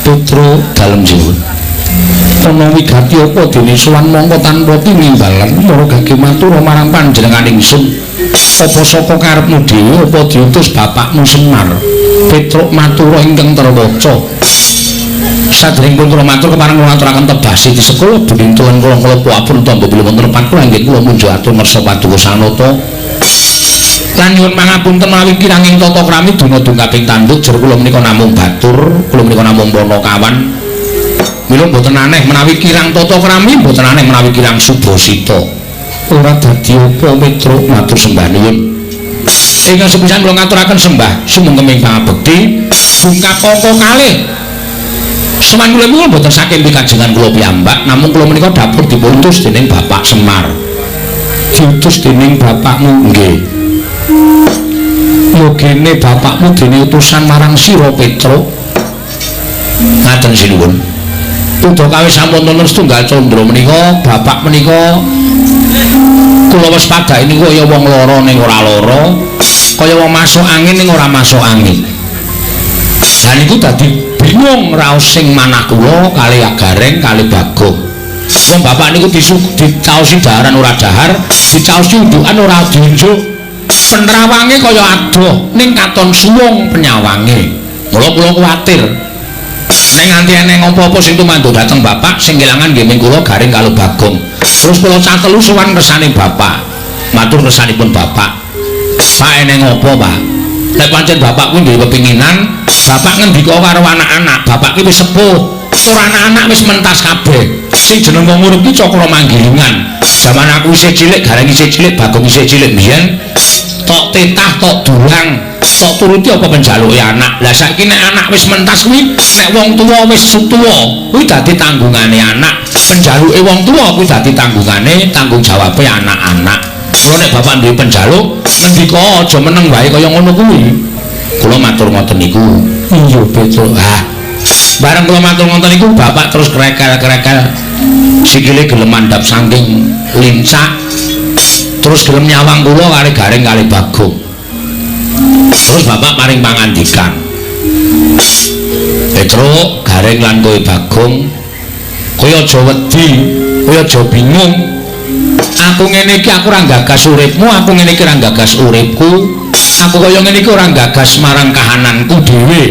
Petro dalem jiwun. Ana wigati apa dene sowan mongko tanpa tinimbalan mara gage matur marang panjenengan ingsun. Apa saka karepmu dhewe apa diutus bapakmu Semar? Petruk matura ingkang terwaca. Sadèrèngipun kula matur kepareng kula aturaken tebasi di sekolah benintuan kula kula puapun tamba bilih wonten lepat kula inggih kula munjuk atur ngersa paduka sanata. Lan nyuwun pangapunten menawi kiranging tata krami donga dungkaping tanduk jer kula menika namung batur, kula menika namung panakawan. Mila mboten aneh menawi kirang tata krami, mboten aneh menawi kirang subasita. Ora dadi apa Petruk matur sembah nuwun. Ingkang sepisan kula ngaturaken sembah sumengkeming pangabekti bungkap angka kalih. Sowan kula niku mboten saking pikajengan kula piyambak, namung kula menika dapur diputus dening Bapak Semar. Diutus dening bapakmu nggih. Yogene bapakmu dene utusan marang sira Petruk. Ngaten sinuwun. Udakawis sampun wonten setunggal candra menika, bapak menika kula waspadai niku kaya wong lara ning ora lara, kaya wong masuk angin ning ora masuk angin. Lah niku dadi bingung raos sing manah kula kali Gareng kali Bagong. Wong bapak niku dicaosi daharan ora dahar, dicaosi undukan ora diunjuk. Penrawange kaya adoh ning katon suwung penyawange. Mula kula kuwatir. Nek nganti eneng apa-apa sing tumanduk dhateng bapak sing kelangan nggih ming kula Gareng karo Bagong. Terus kula catelu sowan kersane bapak. Matur kersanipun bapak. Pak eneng apa, Pak? Nek pancen bapak kuwi duwe pepinginan, bapak ngendika karo anak-anak, bapak ki wis sepuh. Ora anak-anak wis mentas kabeh. Sing jeneng wong urip ki cakra manggilingan. Jaman aku isih cilik, Gareng isih cilik, Bagong isih cilik mbiyen, tok titah, tok dulang, tok turuti apa penjaluke anak. Lah saiki nek anak wis mentas kuwi, nek wong tuwa wis tuwa, kuwi dadi tanggungane anak. Penjaluke wong tuwa kuwi dadi tanggungane, tanggung jawabe anak-anak. Kula nek bapak duwe penjaluk, ngendika aja meneng wae kaya ngono kuwi. Kula matur ngoten niku. Iya, Petruk. Ah. Bareng kula matur ngoten niku bapak terus krekel-krekel. Sikile gelem mandhap saking lincak. Terus gelem nyawang kula kali Gareng kali Bagong. Terus bapak paring pangandikan. Petruk, Gareng lan kowe Bagong, kowe aja wedi, kowe aja bingung. Aku ngene iki aku ora gagas uripmu, aku ngene iki ora gagas uripku. Aku kaya ngene iki ora gagas marang kahananku dhewe.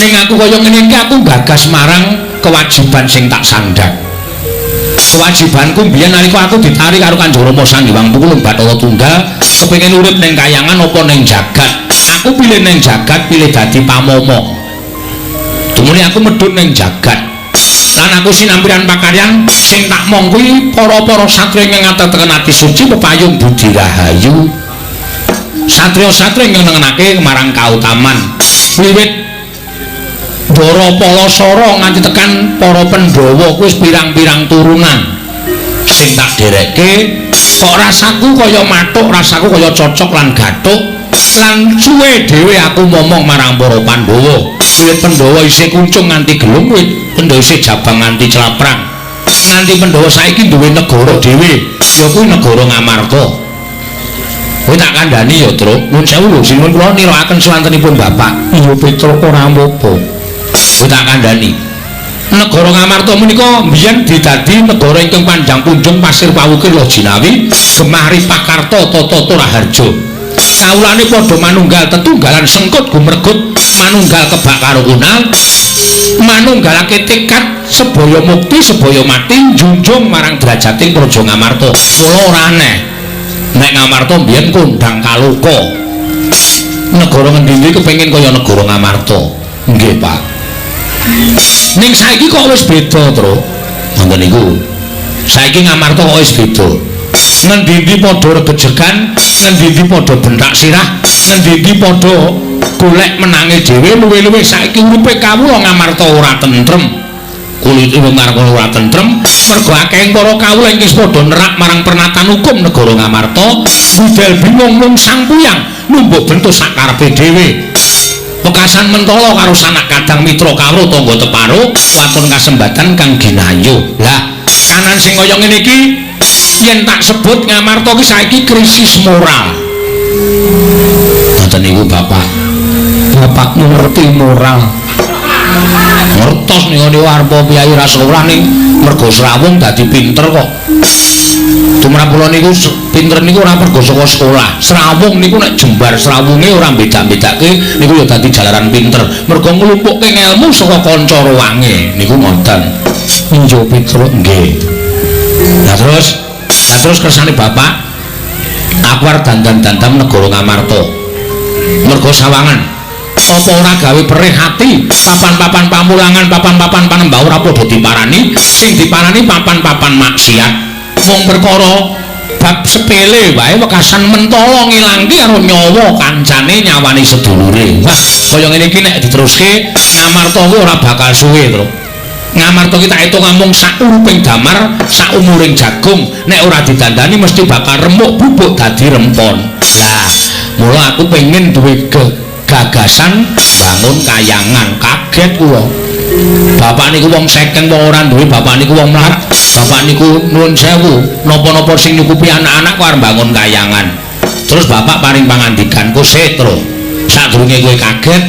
Ning aku kaya ngene iki aku gagas marang kewajiban sing tak sandhang. Kewajibanku mbiyen nalika aku ditarik karo Kanjeng Rama Sang Hyang Pulung Bathara Tunggal, kepengin urip ning kayangan apa ning jagat. Aku pilih ning jagat, pilih dadi pamomo. Tumune aku medhun ning jagat. Lan aku sinampiran pakaryan sing tak mong kuwi para-para satriya ingkang ngateteken ati suci pepayung budi rahayu. Satriya-satriya ingkang nengenake marang kautaman. Wiwit Ndara Palasara nganti tekan para Pandhawa kuwi wis pirang-pirang turunan. Sing tak derekke kok rasaku kaya mathuk, rasaku kaya cocok lan gathuk lan suwe dhewe aku momong marang para Pandhawa. Wiwit Pandhawa isih kuncung nganti gelung, wiwit Pandhawa isih jabang nganti claprang. Nganti Pandhawa saiki duwe negara dhewe, ya kuwi negara Ngamarta. Kowe tak kandhani ya, Truk. Nuwun sewu lho, sinuwun kula nirakaken swantenipun bapak. Iya, Petruk ora apa-apa. Kowe tak kandhani. Negara Ngamarta menika mbiyen didadi negara ingkang panjang punjung pasir pawukir Lojinawi, gemah ripah karta tata raharja. Kawulane padha manunggal tetunggalan sengkut gumregut, manunggal kebak karo kunal, manunggalake tekad sebaya mukti sebaya mati njunjung marang derajating Praja Ngamarta. Mula ora aneh nek Ngamarta mbiyen kondang kaloka. Negara ngendi-endi kepengin kaya negara Ngamarta. Nggih, Pak. Ning saiki kok wis beda, Truk. Ngoten niku. Saiki Ngamarta kok wis beda. Ngendi-endi padha regejegan, ngendi-endi padha bentak sirah, ngendi-endi padha golek menange dhewe, luwe-luwe saiki uripe kawula Ngamarta ora tentrem. Kulite wong marang ora tentrem, mergo akeh para kawula ingkang padha nerak marang pernatan hukum negara Ngamarta, budal bingung mung sang puyang numbuk bentuk sakarepe dhewe. Wekasan mentala karo sanak kadang mitra kawruh tangga teparo waton kasembatan kang ginayu. Lah, kanan sing kaya ngene iki yen tak sebut Ngamarta ki saiki krisis moral. Ngoten niku Bapak. Bapakmu ngerti moral. Ngertos niku arep piyayi ra sekolah ning mergo srawung dadi pinter kok. Tumrap kula niku pinter niku ora mergo saka sekolah. Srawung niku nek jembar srawunge ora beda-bedake niku ya dadi jalaran pinter. Mergo nglumpukke ngelmu saka kanca ruwange niku ngoten. Iya Petruk nggih. Lah terus kersane bapak aku arep dandan-dandan negara Ngamarta. Mergo sawangan apa ora gawe perih ati papan-papan pamulangan, papan-papan panembah ora padha diparani, sing diparani papan-papan maksiat. Wong perkara bab sepele wae wekasan mentala ngilangke karo nyawa kancane, nyawane sedulure. Wah, kaya ngene iki nek diteruske Ngamarta kuwi ora bakal suwe, Tru. Ngamarta ki tak hitung amung sak uruping damar, sak umuring jagung, nek ora didandani mesti bakal remuk bubuk dadi rempon. Lah, mula aku pengen duwe gagasan bangun kayangan. Kaget kula. Bapak niku wong sekeng, wong ora duwe, bapak niku wong melarat, bapak niku nuwun sewu, napa-napa sing nyukupi anak-anak kok arep bangun kayangan. Terus bapak paring pangandikan, "Ku setro, sadurunge kowe kaget,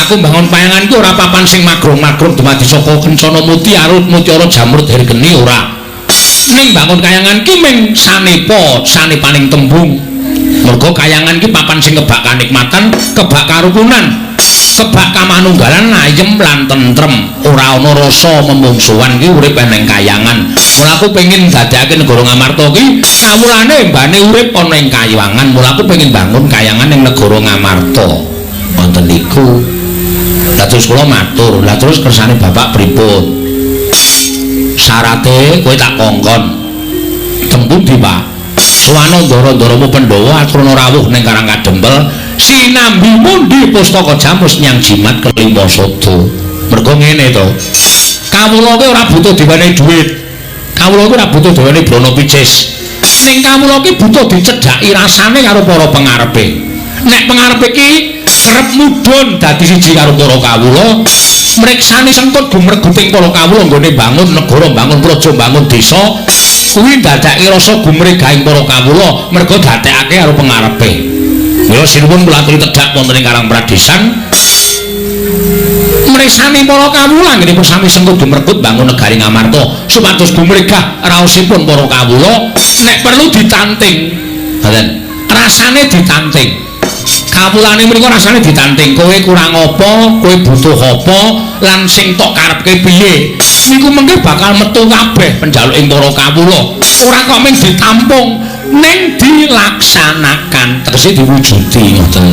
aku bangun payangan ki ora papan sing magrong-magrong dumadi saka kencana mutiara, mutiara jamrud hergeni ora. Ning bangun kayangan ki ming sanepa, sanepaning tembung. Mergo kayangan ki papan sing kebak kanikmatan, kebak karukunan, kebak kamanunggalan, ayem lan tentrem, ora ana rasa memungsuhan ki urip eneng kayangan. Mula aku pengin dadekake negara Ngamarta ki kawulane mbane urip ana ing kayangan. Mula aku pengin bangun kayangan ning negara Ngamarta." Wonten niku. Lah terus kula matur, "Lah terus kersane bapak pripun?" "Syarate kowe tak kongkon." "Teng pundi, Pak?" "Suwana ndara-ndaramu Pandhawa atrana rawuh ning Karang Kadempel sinambi mundi pustaka jamus nyang jimat kelima sada." Mergo ngene to. Kawula ki ora butuh diwenehi dhuwit. Kawula ki ora butuh diwenehi brana picis. Ning kawula ki butuh dicedhaki rasane karo para pengarepe. Nek pengarepe ki kerep mudhun dadi siji karo para kawula, mriksani sengkut gumreguting para kawula nggone bangun negara, bangun praja, bangun desa, kuwi ndadekake rasa gumregahing para kawula mergo dadekake karo pengarepe. Mila sinuwun kula aturi tedhak wonten ing Karang Pradesan mriksani para kawula anggenipun sami sengkut gumregut bangun negari Ngamarta supados gumregah raosipun para kawula, nek perlu ditanting. Ngoten. Rasane ditanting. Kawulane menika rasane ditanting, kowe kurang apa, kowe butuh apa, lan sing tok karepke piye. Niku mengke bakal metu kabeh penjaluking para kawula. Ora kok mung ditampung, ning dilaksanakan, tegese diwujudi ngoten.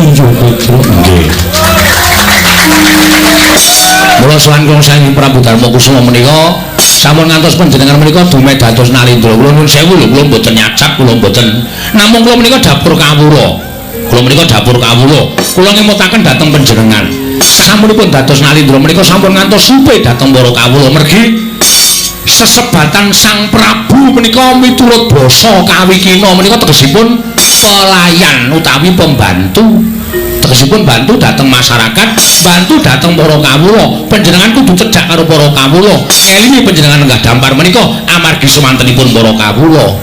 Iya Petruk nggih. Mula sowan kula saking Prabu Darma Kusuma menika sampun ngantos panjenengan menika dumedados Nalindra. Kula nuwun sewu lho, kula mboten nyacap, kula mboten. Namung kula menika dapur kawula. Kula menika dapur kawula. Kula ngemutaken dhateng panjenengan. Sasampunipun dados Nalindra menika sampun ngantos supe dhateng para kawula mergi sesebatan Sang Prabu menika miturut basa kawikina menika tegesipun pelayan utawi pembantu. Tegesipun bantu dhateng masyarakat, bantu dhateng para kawula. Panjenengan kudu cedhak karo para kawula. Ngelingi panjenengan lenggah dampar menika amargi sumantenipun para kawula.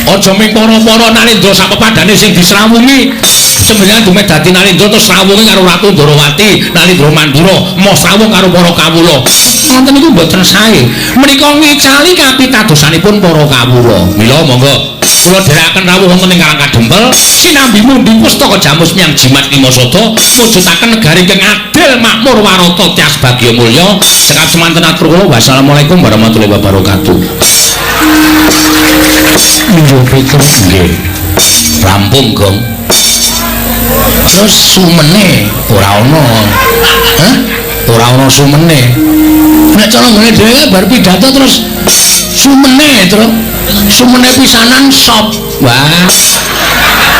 Aja mung para-para Nalindra sapepadane sing disrawungi. Sebenarnya dumeh dadi Nalindra terus srawungi karo Ratu Ndorowati, Nalindra Mandura, moh srawung karo para kawula. Wonten niku mboten sae. Menika ngicali kapitadosanipun para kawula. Mila monggo kula dherekaken rawuh wonten ing Karang Kadempel sinambi mundi pustaka jamus nyang jimat lima sada mujudaken negari ingkang adil makmur warata tias bagya mulya. Cekap semanten atur kula. Wassalamualaikum warahmatullahi wabarakatuh. Iya Petruk nggih. Rampung, Gong. Terus sumene ora ana. Hah? Ora ana sumene. Nek cara nggone dhewe bar pidato terus sumene, Truk. Sumene pisanan sop. Wah.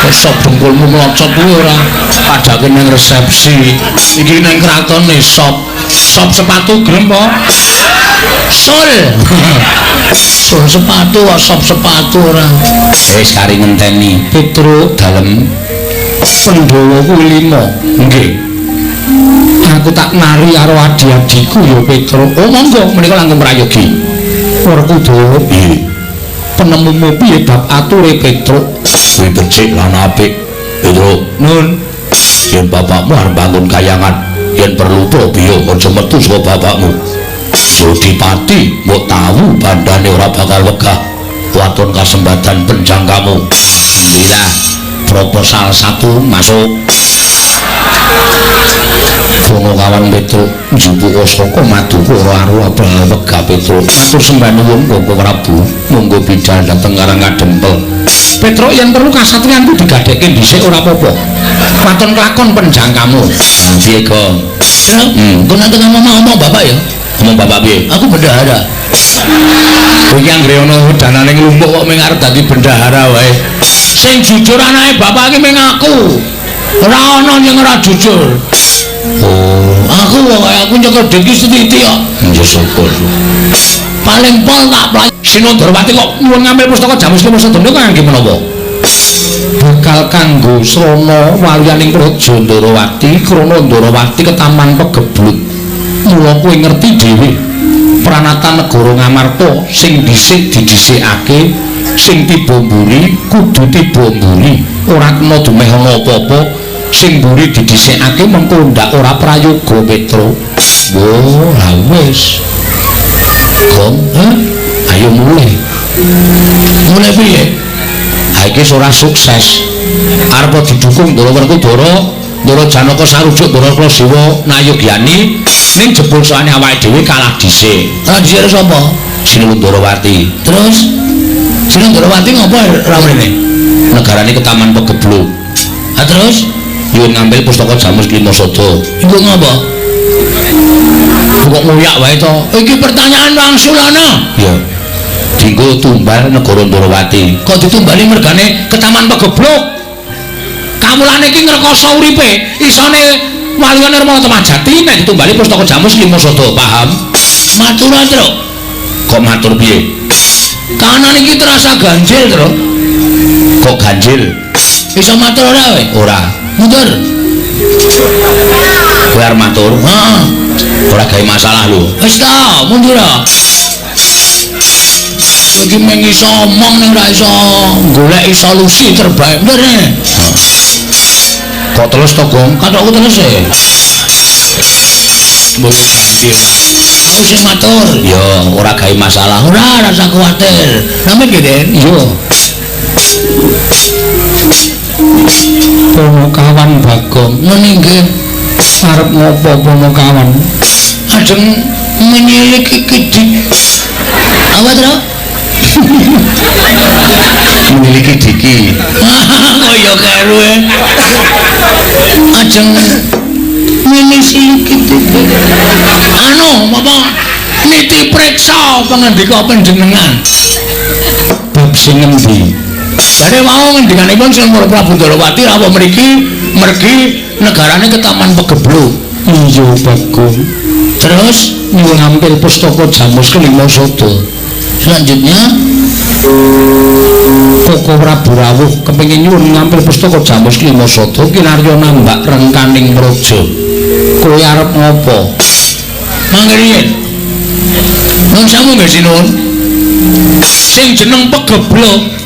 Kok sop dengkulmu mlocot kuwi ora padake ning resepsi. Iki ning kratone sop. Sop sepatu gelem po? Sol. Sol sepatu kok sop sepatu ora. Wis kari ngenteni Petruk dalem Pandhawa kuwi 5. Nggih. Aku tak nari karo adi-adiku ya Petruk. Oh monggo menika langkung prayogi. Werkudara piye? Penemumu piye bab ature Petruk? Kuwi becik lan apik. Petruk, nun. Yen bapakmu arep bangun kayangan, Yen perlu probiyo aja metu saka bapakmu. Jodipati mbok tahu bandane ora bakal wegah. Waton kasembatan penjangkamu. Alhamdulillah, proposal 1 masuk. Ponokawan Petruk njupuk saka Madukara arwa wegah Petruk. Matur sembah nuwun Bapak Prabu, monggo bidal dhateng Karang Kadempel. Petruk yen perlu kasatriyanku digadhekke dhisik ora apa-apa. Waton kelakon penjangkamu. Piye, Gong? Engko nanti ngomong-ngomong bapak ya. Ngomong bapak piye? Aku bendahara. Kowe iki anggere ana danane nglumpuk kok mung arep dadi bendahara wae. Sing jujur anake bapak iki mung aku. Ora ana sing ora jujur. Oh, aku wae aku nyekel duit iki sithik kok. Ya syukur. Paling pol tak play. Sinundrawati kok nyuwun ngambil pustaka Jamus Lima Sadana kangge menapa? Bakal kanggo srana waluyaning Praja Ndarawati krana Ndarawati ketaman pegeblut. Mula kowe ngerti dhewe pranatan negara Ngamarta sing dhisik didhisikake, sing tiba mburi kudu tiba mburi, ora kena dumeh ana apa-apa. Sing mburi didhisikake mengko ndak ora prayoga Petruk. Wo, lah wis. Gong, ayo mulih. Mulih piye? Ha iki ora sukses. Arep didukung Ndara Werkudara, Ndara Janaka sarujuk Ndara Kaladewa Nayogyani, ning jebul soane awake dhewe kalah dhisik. Kalah dhisik sapa? Sinuwun Ndarawati. Terus Sinuwun Ndarawati ngopo ora mrene? Negarane ketaman pegebluk. Ha terus nyuwun ngambil pustaka Jamus Lima Sada. Iku ngopo? Kok ngoyak wae to? Iki pertanyaan wangsulana. Ya. Dinggo tumbal negara Ndarawati. Kok ditumbali mergane ketaman pegebluk? Kawulane iki ngrekoso uripe, isone Waluyan Nirmala Temajati nek ditumbali pustaka Jamus Lima Sada, paham? Matur, Truk. Kok matur piye? Kanan iki terasa ganjil, Truk. Kok ganjil? Iso matur ora kowe? Ora. Mundur. Kowe arep matur? Heeh. Ora gawe masalah lho. Wis ta, mundur. Kowe iki mung iso omong ning ora iso goleki solusi terbaik. Mundur. Kok terus to, Gong? Kathokku terus e. Mbok ganjil. Aku sing matur. Ya, ora gawe masalah. Ora, rasa kuwatir. Namung nggih, Den. Iya. Ponokawan Bagong ngene nggih. Arep ngopo Ponokawan? Ajeng menyiliki dik. Apa, Truk? Menyiliki diki. Kok ya keru e. Ajeng menyiliki diki. Anu, apa? Niti preksa pangandika panjenengan. Bab sing ngendi? Jare wau ngendikanipun Sing Prabu Ndarawati rawuh mriki mergi negarane ketaman pegebluk. Iya, Bagong. Terus nyuwun ngambil pustaka Jamus Kelima Sada. Selanjutnya Koko Prabu rawuh kepengin nyuwun ngambil pustaka Jamus Kelima Sada kinarya nambak rengkaning praja. Kowe arep ngopo? Mangke riyin. Nun sewu nggih sinuwun. Sing jeneng pegebluk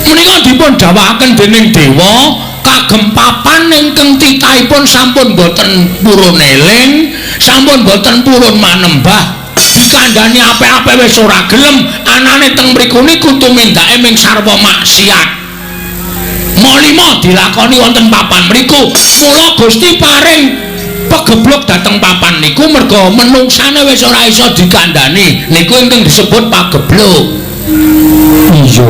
menika dipun dawuhaken dening dewa kagem papan ingkang titahipun sampun boten purun eling, sampun boten purun manembah. Dikandhani apik-apik wis ora gelem, anane teng mriku niku tumindake ming sarwa maksiat. Malima dilakoni wonten papan mriku. Mula Gusti paring pegebluk dhateng papan niku merga menungsane wis ora iso dikandhani. Niku ingkang disebut pagebluk. Iya.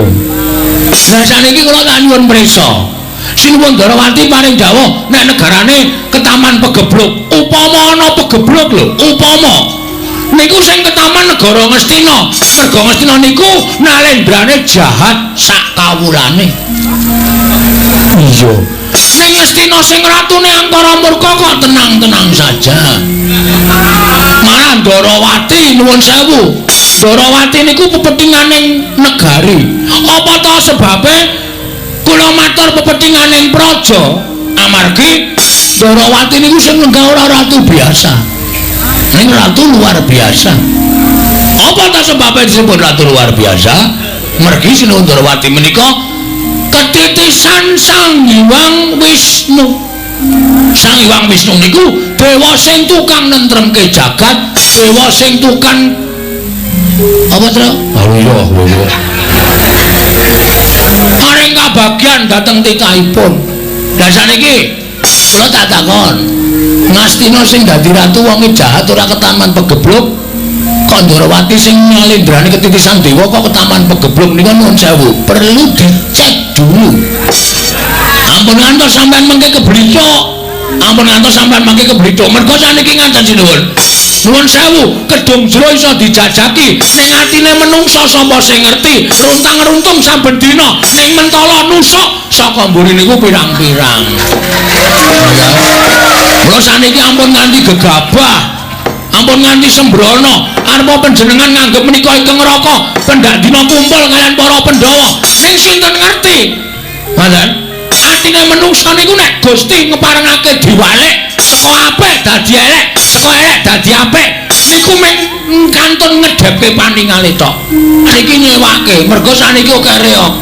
Lah saniki kula tak nyuwun prisa. Sinuwun Ndarawati paring dawuh nek negarane ketaman pegebluk. Upama ana pegebluk lho, upama niku sing ketaman negara Ngastina. Merga Ngastina niku nalendrane jahat sak kawulane. Iya. Ning Ngastina sing ratune angkara murka kok tenang-tenang saja. Malah Ndarawati nuwun sewu. Ndarawati niku pepethinganing negari. Apa ta sebabe kula matur pepethinganing praja? Amargi Ndarawati niku sing lenggah ora ratu biasa. Ning ratu luar biasa. Apa ta sebabe disebut ratu luar biasa? Mergi Sinuwun Ndarawati menika ketitisan Sang Hyang Wisnu. Sang Hyang Wisnu niku dewa sing tukang nentremke jagat, dewa sing tukang apa, Tru? Oh iya, iya. Paring kabagyan dhateng titahipun. Lah saniki kula tak takon. Ngastina sing dadi ratu wonge jahat ora ketaman pegebluk. Kok Ndorowati sing ngalendrane ketitisan dewa kok ketaman pegebluk niku nuwun sewu. Perlu dicek dulu. Ampun ngantos sampean mengke keblicuk. Ampun ngantos sampean mengke keblicuk. Mergo saniki ngaten sinuwun. Nuwun sewu, kedung jero iso dijajaki ning atine menungsa sapa sing ngerti, runtang-runtung saben dina ning mentala nusuk saka mburi niku pirang-pirang. Mula saniki ampun nganti gegabah, ampun nganti sembrono. Arepa panjenengan nganggep menika ingkang neraka, pendak dina kumpul kalian para Pandhawa. Ning sinten ngerti? Ngoten. Atine menungsa niku nek Gusti ngeparengake diwalik saka apik dadi elek, saka elek dadi apik, niku mung kantun ngedhepke paningale tok. Niki nyewake, mergo saniki akeh reok.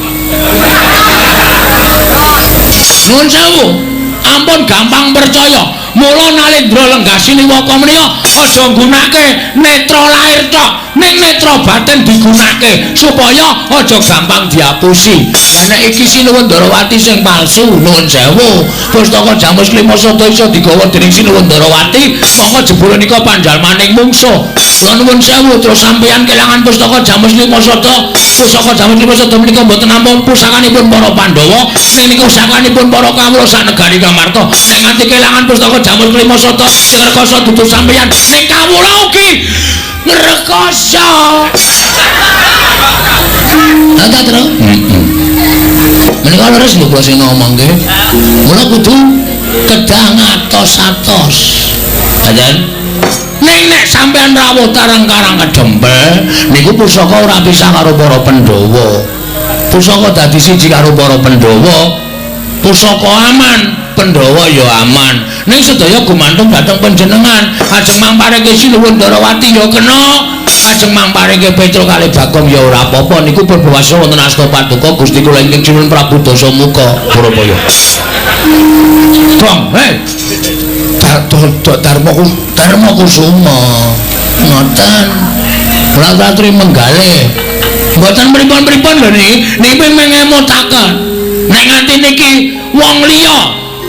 Nuwun sewu, ampun gampang percaya. Mula Nalendra Lenggasi Niwaka menika aja nggunake netra lahir tok, ning netra batin digunake supaya aja gampang diapusi. Lah nek iki Sinuwun Ndarawati sing palsu, nuwun sewu, pustaka Jamus Klima Sada iso digawa dening Sinuwun Ndarawati, mongko jebule nika panjalmaning mungsuh. Kula nuwun sewu, terus sampeyan kelangan pustaka Jamus Klima Sada. Pusaka Jamus Klima Sada menika mboten namung pusakanipun para Pandhawa, ning nika pusakanipun para kawula sak negari Ngamarta. Nek nganti kelangan pustaka Jamus Klima Sada sing rekoso dudu sampeyan, ning kawula ugi ngrekoso. Lha ta, Tru? Heeh. Menika leres lho kula sing ngomong nggih. Mula kudu kedah ngatos-atos. Pancen ning nek sampeyan rawuh tarang karang kedempel niku pusaka ora pisah karo para Pandhawa. Pusaka dadi siji karo para Pandhawa. Pusaka aman, Pandhawa ya aman. Ning sedaya gumantung dhateng panjenengan. Ajeng mampareke Sinuwun Ndarawati ya kena, ajeng mampareke Petruk kalih Bagong ya ora apa-apa. Niku purwasa wonten asta paduka Gusti kula ingkang Sinuwun Prabu Dasamuka Purabaya. Gong, hei. Darma Kusuma. Ngoten. Kula aturi menggalih. Mboten pripun-pripun lho niki, niki mengemutaken. Nek nganti niki wong liya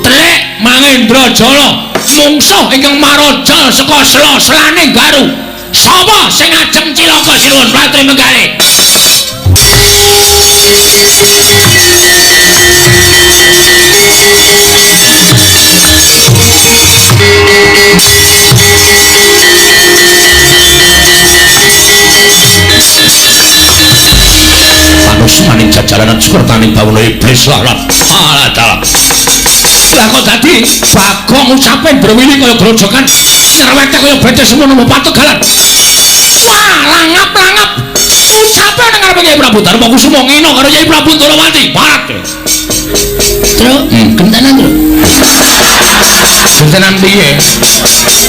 telik Mangendra Jala mungsuh ingkang maraja saka sela-selane Garu. Sapa sing ajeng cilaka Sinuwun Pratri Menggalih? Panusmaning jajaranan sepertane bawana iblis lalat. Alah dalah. Lah kok dadi Bagong ucape brewili kaya grojokan nyerwete kaya bece semono pategalan. Wah, langap-langap. Ucape nang ngarepe Kyai Prabu Darma Kusuma ngene karo Kyai Prabu Ndorowati. Parat. Tru, gentenan, Tru. Gentenan piye?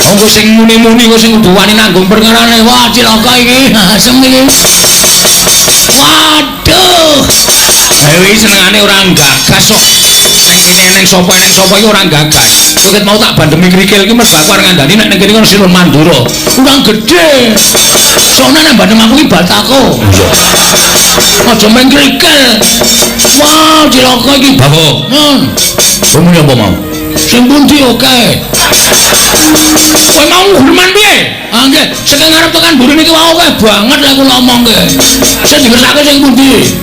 Wong sing muni-muni kok sing kudu wani nanggung perkarane. Wah, cilaka iki. Asem iki. Waduh. Dewi senengane ora gagas kok. Ning kene eneng sapa iki ora gagas. Kowe mau tak bandemi krikil iki mergo aku arep ngandani nek ning kene ono Sinuwun Mandura. Kurang gedhe. Soalnya nek bandem aku iki batako. Aja main krikil. Wah, cilaka iki. Bapak. Kowe muni apa mau? Sing pundi oke? Kowe mau horman piye? Ah nggih, sing ngarep tekan mburi niki wau akeh banget lek kula omongke. Sing dikersake sing pundi?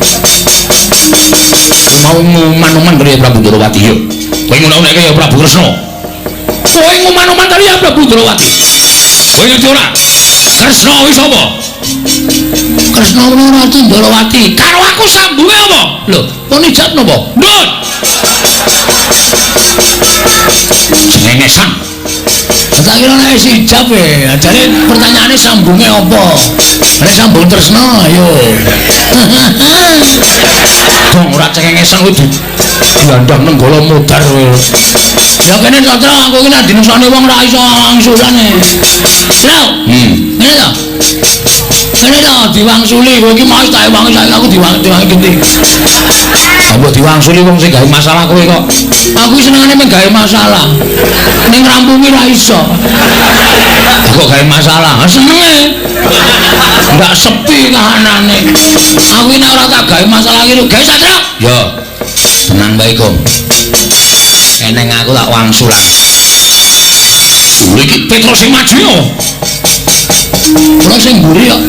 Mau nguman-uman karo Prabu Ndorowati yo. Kowe ngono-ngono ya Prabu Kresna. Kowe nguman-uman karo ya Prabu Ndorowati. Kowe ngerti ora? Kresna kuwi sapa? Kresna menawa Ratu Ndorowati. Karo aku sambunge apa? Lho, pun ijab napa? Ndut. Cengengesan. Tak kira nek wis ijab e, ajane pertanyaane sambunge apa? Nek sambung tresna ayo. Gong ora cengengesan kuwi dilandang nenggala mudhar kowe. Ya kene Satra aku iki nek dinusane wong ora iso angsulane. Lho. Ngene to. Ngene to diwangsuli kowe iki mau tak ewangi saiki aku diwangi genti. Mbok diwangsuli wong sing gawe masalah kowe kok. Aku senengane mung gawe masalah. Ning ngrampungi ra iso. Kok gawe masalah? Senenge. Ndak sepi kahanane. Aku nek ora tak gawe masalah iki gawe Satrio. Ya. Tenang bae, Gong. Eneng aku tak wangsulan. Lho iki Petro sing maju yo. Kula sing mburi kok.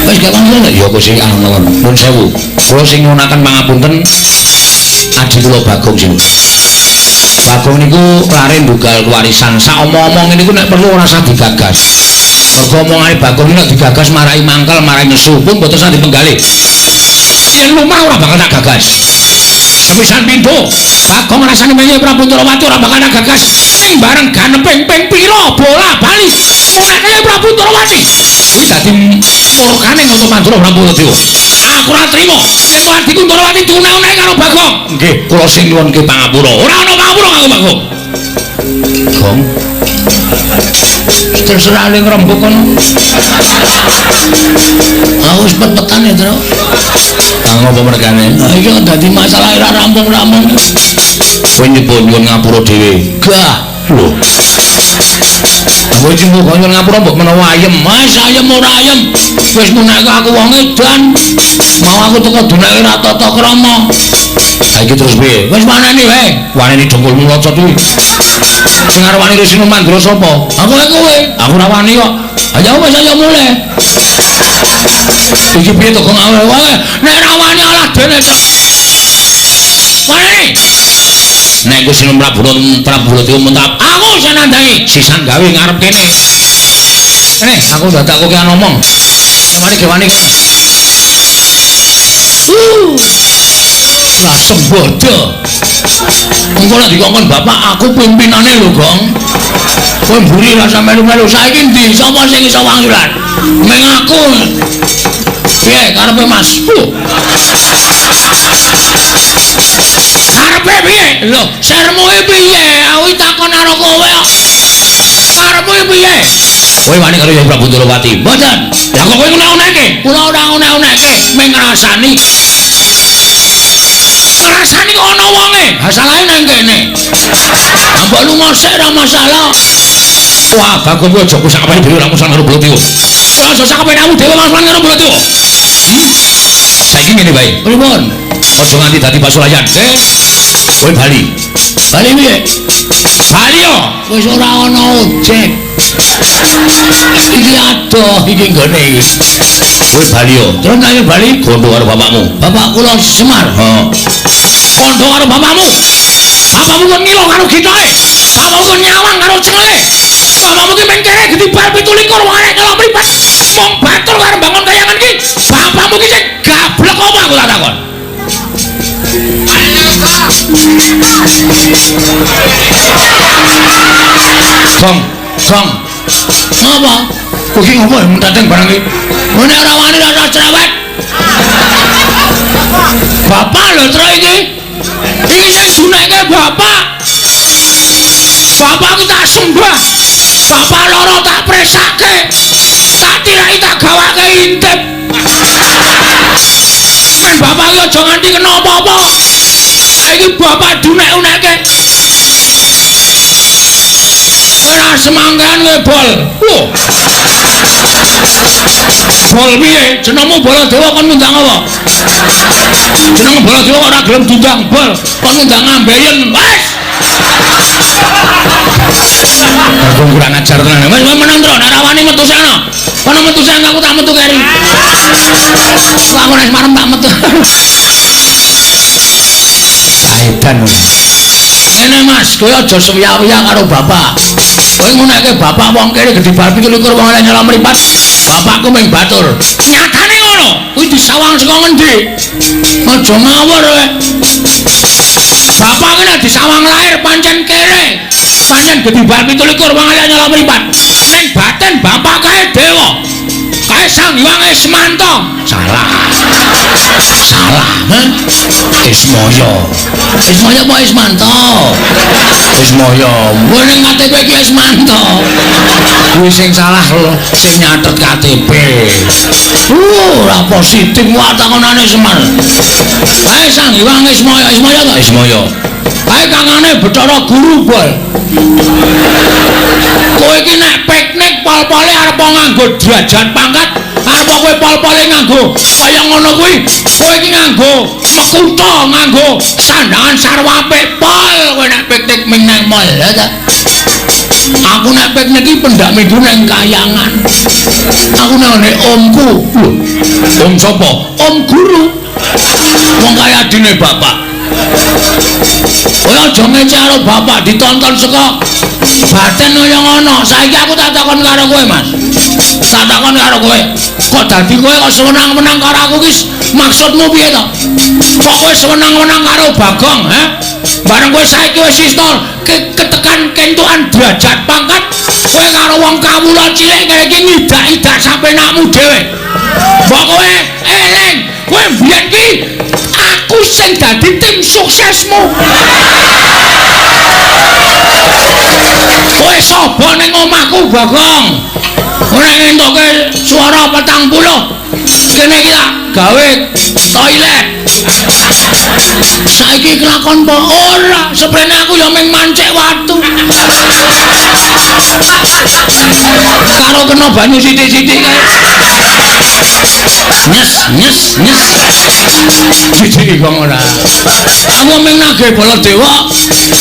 Wis gak wangsul ya kok sing alon. Nuwun sewu. Kula sing nyuwunaken pangapunten aji kula Bagong sing. Bagong niku lare ndugal warisan. Sak omong-omong niku nek perlu ora usah digagas. Mergo omongane Bagong nek digagas marai mangkel, marai nesu pun mboten usah dipenggalih. Yen lumrah ora bakal tak gagas. Sepisan pindho, Bagong rasane menye Prabu Ndorowati ora bakal tak gagas. Ning bareng ganeping ping pira bola bali munake Prabu Ndorowati. Kuwi dadi murkane Nata Mandura Prabu Dewa. Aku ora trima yen adikku Ndorowati diuneh-uneh karo Bagong. Nggih, kula sing nyuwunke pangapura. Ora ana pangapura kanggo Bagong. Gong. Terserah ning rembug kono. Aku wis pet-petan ya, Tru. Kang apa mergane? Ha iki kok dadi masalah ora rampung-rampung. Kowe nyebut nyuwun ngapura dhewe. Gah. Lho. Kowe nyebut nyuwun ngapura mbok menawa ayem. Mas ayem ora ayem. Wis munake aku wong edan. Mau aku teko dunake ora tata krama. Ha iki terus piye? Wis waneni wae. Waneni dengkulmu locot kuwi. Sing arep wani Resi Mandra sapa? Aku kowe. Aku ora wani kok. Ayo wis ayo mulih. Iki piye to kok ngawur wae. Nek ora wani alah dene. Wani. Nek Gusti Prabu Prabu mentap aku sing nandhangi sisan gawe ngarep kene. Kene aku dadak kowe ngomong. Wani gewani. Lah sembodo. Engko nek dikongkon bapak aku pimpinane lho, Gong. Kowe mburi ra sampe melu-melu. Saiki ndi sapa sing iso wangsulan? Meng aku. Piye karepe Mas? Karepe piye? Lho, sermuke piye? Aku takon karo kowe kok. Karepmu piye? Kowe wani karo Hyang Prabu Ndorowati? Mboten. Lah kok kowe ngene-ngeneke? Kula ora ngene-ngeneke, mung ngrasani. Ngrasani kok ana wonge. Ha salahe nang kene. Ha mbok lunga sik ora masalah. Wah, Bagong kowe aja kusak apane dhewe ora musan karo Baladewa. Kowe aja sak apenamu dhewe musan karo Baladewa. Saiki ngene wae. Pripun? Aja nganti dadi pasulayan. Kowe bali. Bali piye? Bali yo. Wis ora ana ojek. Iki adoh iki nggone iki. Kowe bali yo. Terus ayo bali gondo karo bapakmu. Bapak kula Semar. Heeh. Gondo karo bapakmu. Bapakmu kon ngilo karo gitoke. Bapakmu kon nyawang karo cengele. Bapakmu ki mengkere gedhi bar 27 wong arek nyelok mripat. Mung batur karo bangun kayangan ki. Bapakmu ki sing gablek apa aku tak takon. Gong, gong. Ngapa? Kowe iki ngopo mentateng barang iki? Nek ora wani ora cerewet. Bapak lho tro iki. Iki sing duneke bapak. Bapak ki tak sembah. Bapak loro tak presake. Tak tirai tak gawake intip. Men bapak ki aja nganti kena apa-apa. Saiki bapak dunek-uneke. Ora semangkan kowe bol. Lho. Bol piye? Jenengmu Baladewa kon ngundang apa? Jeneng Baladewa ora gelem diundang bol, kon ngundang ambeien. Wes. Aku kurang ajar tenan. Wes meneng tro, nek ora wani metu sana. Kono metu sana aku tak metu keri. Aku nek marem tak metu. Saedan. Ngene Mas, kowe aja suwiya-wiya karo bapak. Kowe nguneke bapak wong kene gedhe bar 27 wong elek nyala mripat. Bapakku mung batur. Nyatane ngono. Kuwi disawang saka ngendi? Aja ngawur kowe. Bapak ki nek disawang lahir pancen kere. Pancen gedhe bar 27 wong elek nyala mripat. Ning batin bapak kae dewa. Kae Sang Hyang Ismanto. Salah. Salah, ha? Ismaya. Ismaya apa Ismanto? Ismaya. Kowe ning KTP iki Ismanto. Kuwi sing salah lho, sing nyatet KTP. Ora positif wae takonane Semar. Kae Sang Hyang Ismaya, Ismaya ta? Ismaya. Kae kangane Bathara Guru, Bol. Kowe iki nek piknik pol-pole arep nganggo derajat pangkat, arep kowe pol-pole nganggo kaya ngono kuwi, kowe iki nganggo mekutha, nganggo sandangan sarwa apik pol kowe nek piknik ming nang mall ya ta. Aku nek piknik iki pendak minggu nang kayangan. Aku nang ngene omku. Lho, om sapa? Om guru. Wong kaya adine bapak. Kowe aja ngece karo bapak ditonton saka baten kaya ngono. Saiki aku tak takon karo kowe, Mas. Tak takon karo kowe. Kok dadi kowe kok sewenang-wenang karo aku ki maksudmu piye to? Kok kowe sewenang-wenang karo Bagong, ha? Bareng kowe saiki wis iso ketekan kentukan derajat pangkat, kowe karo wong kawula cilik kene iki ngidak-idak sampenakmu dhewe. Mbok kowe eling, kowe mbiyen ki aku sing dadi tim suksesmu. Kowe sapa ning omahku, Bagong? Ora ngentoke swara 40. Kene iki tak gawe toilet. Saiki kelakon apa ora? Seprene aku ya mung mancik watu. Karo kena banyu sithik-sithik kae. Nyes nyes nyes. Sithik kok ora. Aku mung nagih Baladewa.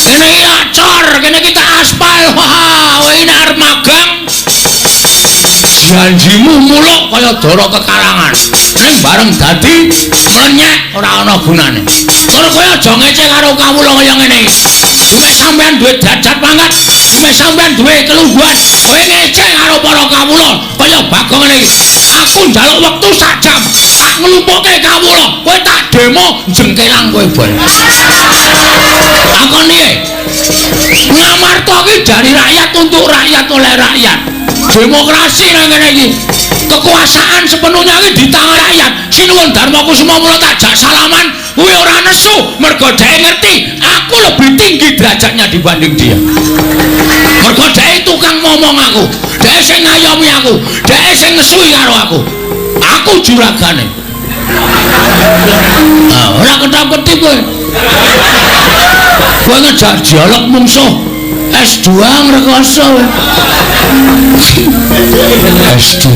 Kene iki tak cor, kene iki tak aspal. Wah, kowe iki nek arep magang janjimu muluk kaya dara kekarangan. Ning bareng dadi mlenyek ora ana gunane. Tur kowe aja ngece karo kawula kaya ngene iki. Nek sampean duwe derajat pangkat, nek sampean duwe kelungguhan, kowe ngece karo para kawula kaya Bagong ngene iki. Aku njaluk wektu sak jam, tak nglumpukke kawula, kowe tak demo jengkelang kowe, Bol. Takon piye? Ngamarta ki dari rakyat untuk rakyat oleh rakyat. Demokrasi nang kene iki. Kekuasaan sepenuhnya iki di tangan rakyat. Sinuwun Darma Kusuma mula tak jak salaman, kuwi ora nesu mergo dhek ngerti aku lebih tinggi derajatnya dibanding dia. Mergo dhek tukang ngomong aku, dhek sing ngayomi aku, dhek sing ngesui karo aku. Aku juragane. Ah, ora ketap-ketip kowe. Kowe ngejak dialog mungsuh S2 ngrekoso. S2.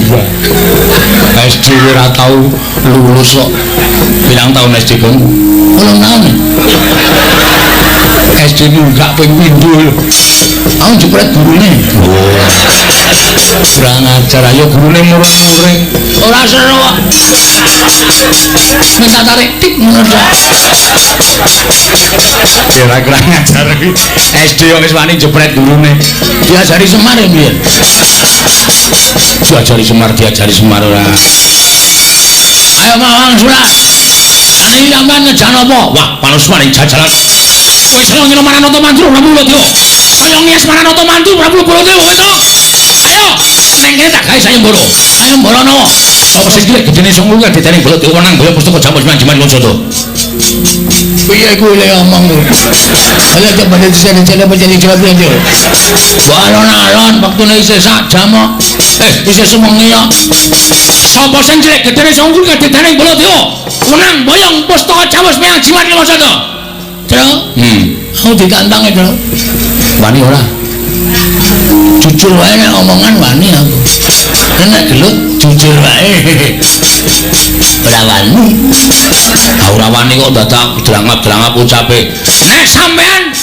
SD ora tau lulus kok. Pirang taun SD kon? 8 taun. SD nunggak ping pindho lho. Aku jepret gurune. Kurang ajar, ayo gurune muring-muring. Ora seru kok. Minta tarik tip ngono tok. Kira kurang ajar iki. SD wis wani jepret gurune. Diajari Semar ya mbiyen. Diajari Semar, diajari Semar ora. Ayo mawang surat. Ane sampean ngejan apa? Wah, panusman ing jajalan. Kowe seneng ngene Maranata Mantu Prabu Baladewa. Kaya ngias Maranata Mantu Prabu Baladewa kowe to. Ayo, neng kene tak gawe sayembara. Sayembara nawa? Sapa sing cilik gedene songo kuwi dedane Baladewa nang boyo pustaka jamus manjiman Sunda. Piye kuwi le omong kuwi? Ayo coba dicari-cari menjadi jawab aja. Wah, alon-alon wektune isih sak jam kok. Isih sewengi kok. Sapa sing cilik gedene songo kuwi dedane Baladewa? Menang boyong pustaka jamus manjiman Sunda. Tru? Aku ditantang e, Tru. Wani ora? Jujur wae nek omongan wani aku. Nek gelut jujur wae. Ora wani. Ah ora wani kok dadak drangap-drangap ucape. Nek sampean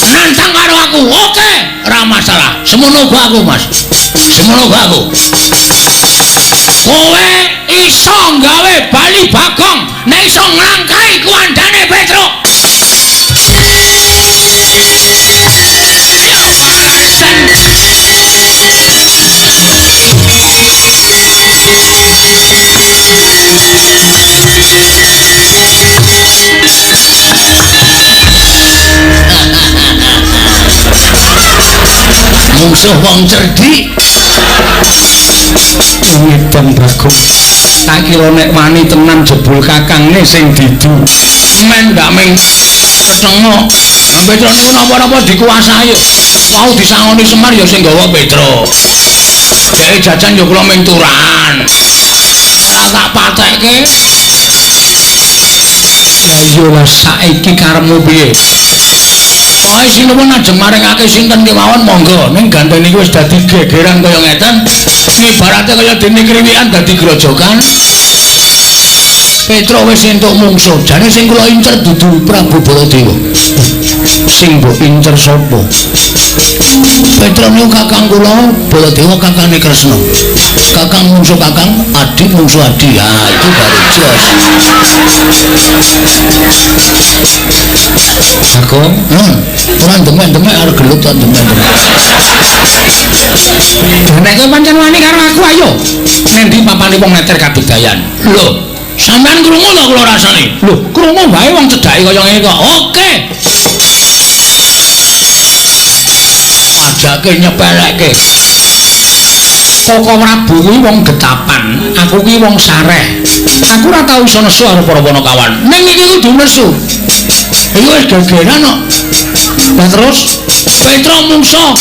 nantang karo aku, oke, ora masalah. Semono uga aku, Mas. Semono uga aku. Kowe iso gawe bali Bagong nek iso nglangkai kuwandane Petruk. Mungsuh wong cerdik. Wedan Bagong. Tak kira nek wani tenan jebul kakangne sing didu. Men ndak ming Ketengok. Petro niku napa-napa dikuasai. Mau disangoni Semar ya sing gawa Petro. Dhek jajan ya kula ming turahan. Ora tak patekke. Lah iya lah saiki karepmu piye? Pokoke sinuwun ajeng maringake sinten kemawon monggo. Ning gandeng niku wis dadi gegeran kaya ngeten. Ibarate kaya dene kriwikan dadi grojokan. Petro wis entuk mungsuh. Jane sing kula incer dudu Prabu Baladewa. Sing mbok incer sapa? Petro niku kakang kula, Baladewa kakange Kresna. Kakang mungsuh kakang, adi mungsuh adi. Ha, itu baru jos. Bagong, ora demek-demek arep gelut kok demek-demek. Nek kowe pancen wani karo aku ayo. Nendi papane wong neter kabudayan? Lho, sampean krungu to kula rasane? Lho, krungu wae wong cedhake kaya ngene kok. Oke. Ajake nyepelekke. Koko Prabu kuwi wong getapan, aku kuwi wong sareh. Aku ora tau iso nesu karo para panakawan. Ning iki kudu nesu. Iki wis gegeran kok. Lah terus Petro mungsuh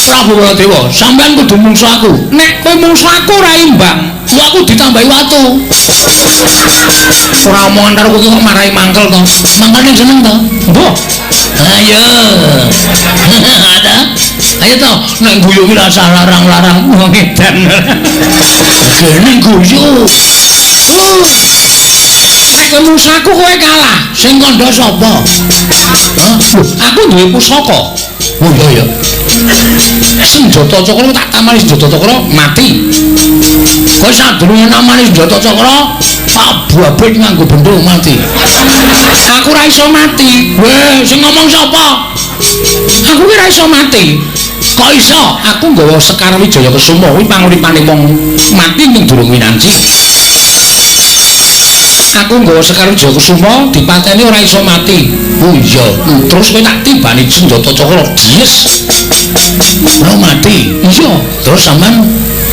Prabu Baladewa, sampean kudu mungsuh aku. Nek kowe mungsuh aku ora imbang, aku ditambahi watu. Ora omongan karo kowe kok marahi mangkel to. Mangkane seneng to? Mbah. Ayo. Ada. Ayo to, nek guyu ki rasa larang-larang wong edan. Gene guyu. Nek kowe mungsuh aku kowe kalah. Sing kandha sapa? Hah? Aku duwe pusaka. Oh iya ya. Senjata cakra tak tamani senjata cakra mati. Kowe sadurunge namani senjata cakra tak babet nganggo bendho mati. Aku ora iso mati. Weh, sing ngomong sapa? Aku ki ora iso mati. Kok iso? Aku nggawa Sekar Wijaya Kesuma kuwi panguripane wong mati ning durung winanci. Aku nggawa Sekar Wijaya Kesuma dipateni ora iso mati. Oh iya, terus kowe tak tibani senjata cakra dies. Ora mati. Iya, terus sampean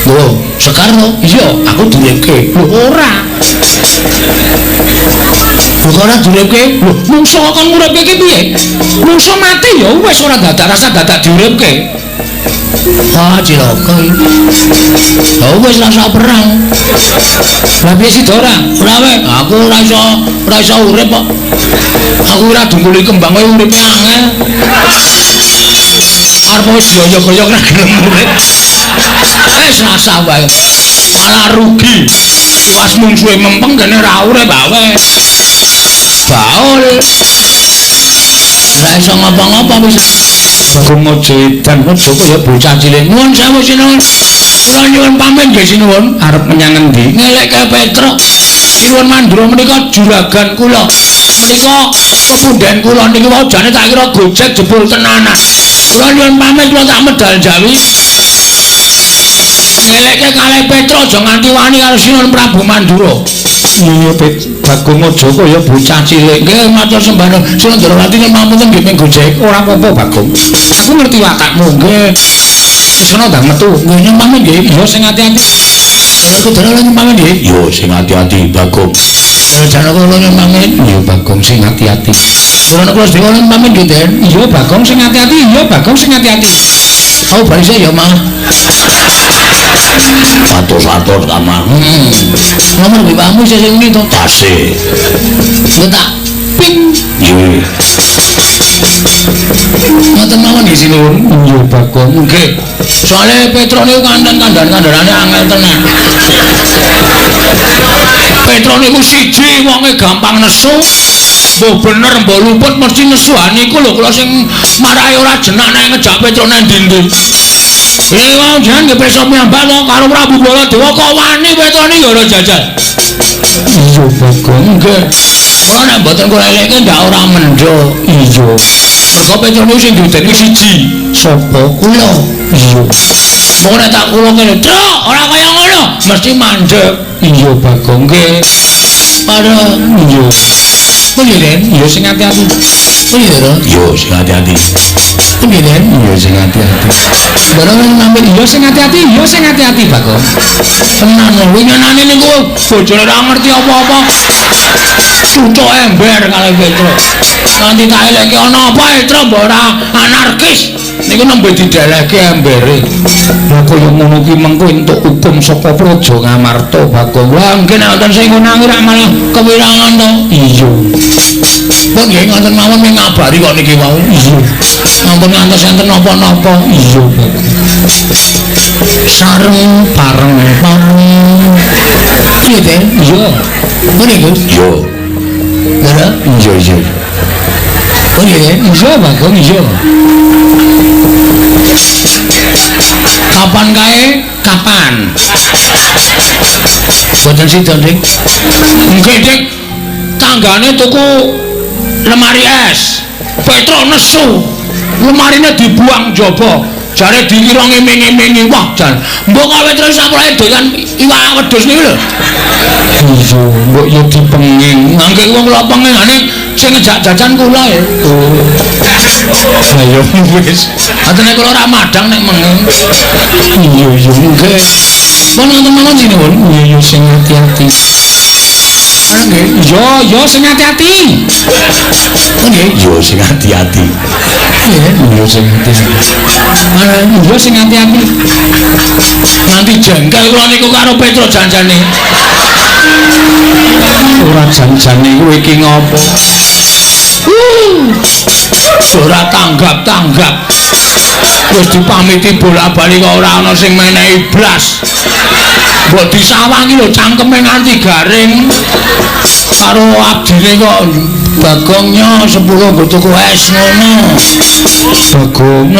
nggawa Sekar to? Iya, aku duripke. Lho ora. Lho ora duripke? Lho mungsuh kon nguripke ki piye? Mungsuh mati ya wis ora dadak rasa dadak diuripke. Ah, cilaka iki. Ya wis rasa perang. Lah piye sida ora? Ora wae, aku ora iso urip kok. Aku ora dungkuli kembang kowe uripe angel. Arep wis goyok-goyok ora gelem urip. Wis rasa wae. Malah rugi. Tiwas mungsuhe mempeng kene ora urip wae. Baul. Ora iso ngapa-ngapa wis. Bagong aja edan aja kaya bocah cilik. Nuwun sewu sinuwun. Kula nyuwun pamit nggih sinuwun. Arep menyang endi? Ngelekke Petro. Sinuwun Mandura menika juragan kula. Menika pepundhen kula niki wau jane tak kira gojek jebul tenanan. Kula nyuwun pamit kula tak medal Jawi. Ngelekke kalih Petro aja nganti wani karo Sinuwun Prabu Mandura. Iya Bagong aja kaya bocah cilik. Nggih matur sembah nuwun. Sinuwun Ndrawati nyuwun pamunten nggih ming gojek. Ora apa-apa Bagong. Aku ngerti watakmu nggih. Wis ana ndang metu. Nggih nyuwun pamit nggih. Iya sing ati-ati. Aku dene nyuwun pamit nggih. Iya sing ati-ati Bagong. Janaka kula nyuwun pamit. Iya Bagong sing ati-ati. Kula kula sedaya nyuwun pamit nggih, Den. Iya Bagong sing ati-ati. Iya Bagong sing ati-ati. Aku bali sik ya, Mah. Atur-atur ta, Mah. Nomor WA-mu isih sing ngene to? Tasih. Engko tak ping. Nggih. Ngoten mawon nggih sinuwun. Iya Bagong. Nggih. Soale Petro niku kandhan-kandhan-kandhanane angel tenan. Petro niku siji wonge gampang nesu. Mbah bener mbah luput mesti nesu. Ha niku lho kula sing marahi ora jenak nek ngejak Petro nang ndi-ndi. Lha wong jenengan nggih pirsa piyambak to karo Prabu Baladewa kok wani Petro niki ora jajal. Iya Bagong. Nggih. Kula nek mboten kula elekke ndak ora mendho. Iya. Mergo Petro niku sing diudeni siji. Sapa? Kula. Iya. Mung nek tak kula kene, "Truk, ora kaya ngono." Mesti mandek. Iya Bagong. Nggih. Para iya. Pundi, Den? Iya sing ati-ati. Pundi, Ndara? Iya sing ati-ati. Pundi, Den? Iya Iya sing ati-ati. Ndara ngambil iya sing ati-ati, iya sing ati-ati Bagong. Tenan winginane niku bojone ora ngerti apa-apa. Cucuk ember kalih Petro. Nanti tak eleke ana apa Petro mbok ora anarkis. Niku nembe didelehke embere. Lah kaya ngono ki mengko entuk hukum saka Praja Ngamarta Bagong. Lah nggih nek wonten sing ngonangi rak malah kewirangan to. Iya. Pun nggih ngoten mawon ming ngabari kok niki wau. Iya. Ampun ngantos enten napa-napa. Iya Bagong. Sareng bareng pareng. Piye, Den? Iya. Ngene Gus. Iya. Lha iya iya. Oh iya, iya Bagong iya. Kapan kae? Kapan? Boten sida, Dik. Nggih, Dik. Tanggane tuku lemari es. Petro nesu. Lemarine dibuang jaba. Jare dikira ngiming-imingi. Wah, jan. Mbok kok Petro sakmene doyan iwak wedhus niku lho. Iya, mbok yo dipenging. Nggih wong kula pengingane sing ngejak jajan kula ya. Oh. Lah ya wis. Atene kula ora madhang nek menging. Iya iya nggih. Pun wonten mawon sinuwun. Iya iya sing ati-ati. Nggih. Iya iya sing ati-ati. Nggih. Iya sing ati-ati. Iya sing ati-ati. Iya sing ati-ati. Nganti jengkel kula niku karo Petro janjane. Ora janjane kowe iki ngopo? Ora tanggap-tanggap. Wis dipamiti bola-bali kok ora ana sing menehi blas. Mbok disawangi lho cangkeme nganti garing. Karo abdine kok Bagongnya 10 nggo tuku es ngono. Bagong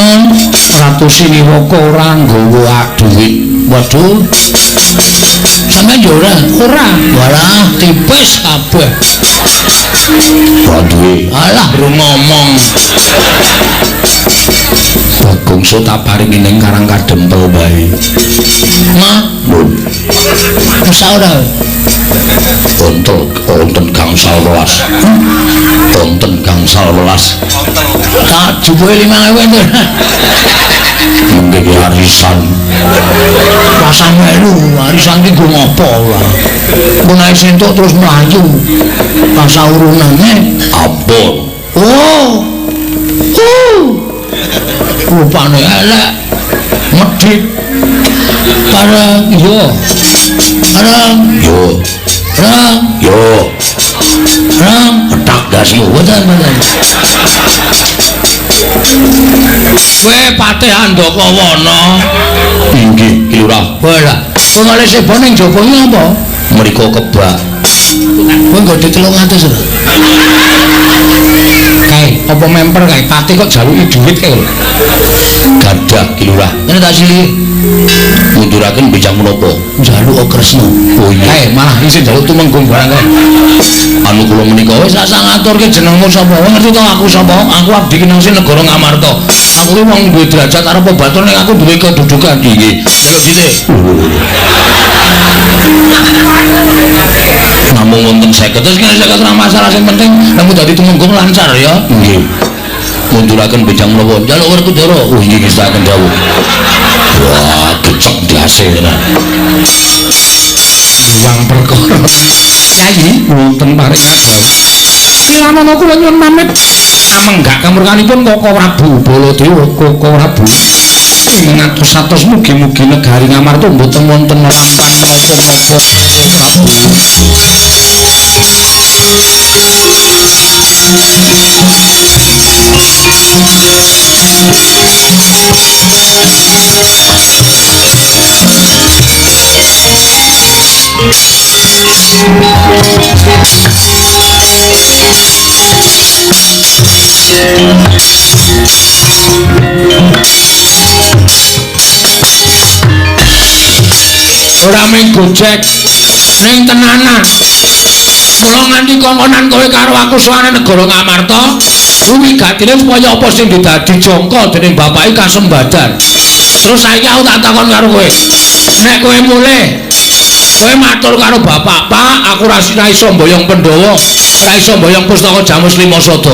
Ratu Siniwaka ora nggawa dhuwit. Waduh. Sampeyan yo ora? Ora. Walah, tipis kabeh. Ora duwe. Alah, ru ngomong. Bagong so tak paringi ning Karang Kadempel wae. Ma, Mun. Masa ora? Wonten wonten gangsal welas. Wonten gangsal welas. Tak jupuke 5000 enten. Mengke arisan. Pasang melu, arisan ki nggo ngopo ora? Mun ae entuk terus mlayu. Pasang urunane ampun. Oh. Rupane elek. Medhit. Parang yo. Parang yo. Rang yo. Rang petak dasi mboten mboten. Kowe Patih Andaka Wana. Inggih, Ki Lurah. Walah, kowe kale sebo ning jaba iki apa? Mriko kebak. Kowe nggo 300 lho. Kae, apa memper kae? Patih kok jaluki dhuwit kae lho. Gadah Ki Lurah. Ngene tak sili. Munduraken bijang menapa? Njaluk Kresna. Oh iya. Kae malah isin njaluk tumenggung barang kae. Anu kula menika wis sak ngaturke jenengmu sapa? Ngerti to aku sapa? Aku abdi kinasih negara Ngamarta. Aku ki wong duwe derajat arep batur ning aku duwe kedudukan. Inggih. Njaluk dhisik. Namung wonten 50. Terus kene 50 ora masalah, sing penting nemu dadi tumenggung lancar ya. Nggih. Munduraken bijang menapa? Njaluk Werkudara. Oh inggih ngestakaken dawuh. Wah, kecek ndase tenan. Yang perkara. Kyai wonten paring dawuh. Kilanana kula nyuwun pamit. Amenggak kamurkanipun Koko Prabu Baladewa, Koko Prabu. Ing ngatos-atos mugi-mugi negari Ngamarta mboten wonten lampan napa-napa. Prabu. Ora mung gojek ning tenanan. Mula nganti kongkonan kowe karo aku sowane negara Ngamarta, kuwi gatine supaya apa sing didadi jangka dening bapake kasembadan. Terus saiki aku tak takon karo kowe. Nek kowe mulih, kowe matur karo bapak, "Pak, aku ora iso mboyong Pandhawa, ora iso mboyong pustaka Jamus Lima Sada."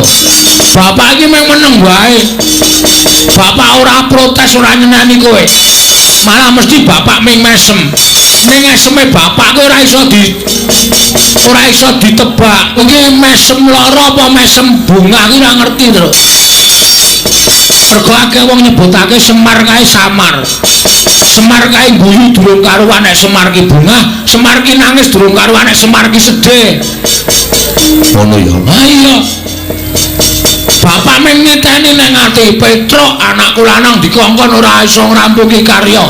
Bapak iki mung meneng wae. Bapak ora protes ora nyeneni kowe. Malah mesti bapak ming mesem. Ning eseme bapak kowe ora iso ditebak. Iki mesem lara apa mesem bunga kuwi ora ngerti, Truk. Mergo akeh wong nyebutake Semar kae samar. Semar kae guyu durung karuan nek Semar ki bungah, Semar ki nangis durung karuan nek Semar ki sedih. Ngono ya. Ha iya. Bapak ming niteni nang ati Petruk anakku lanang dikongkon ora iso ngrampungi karya.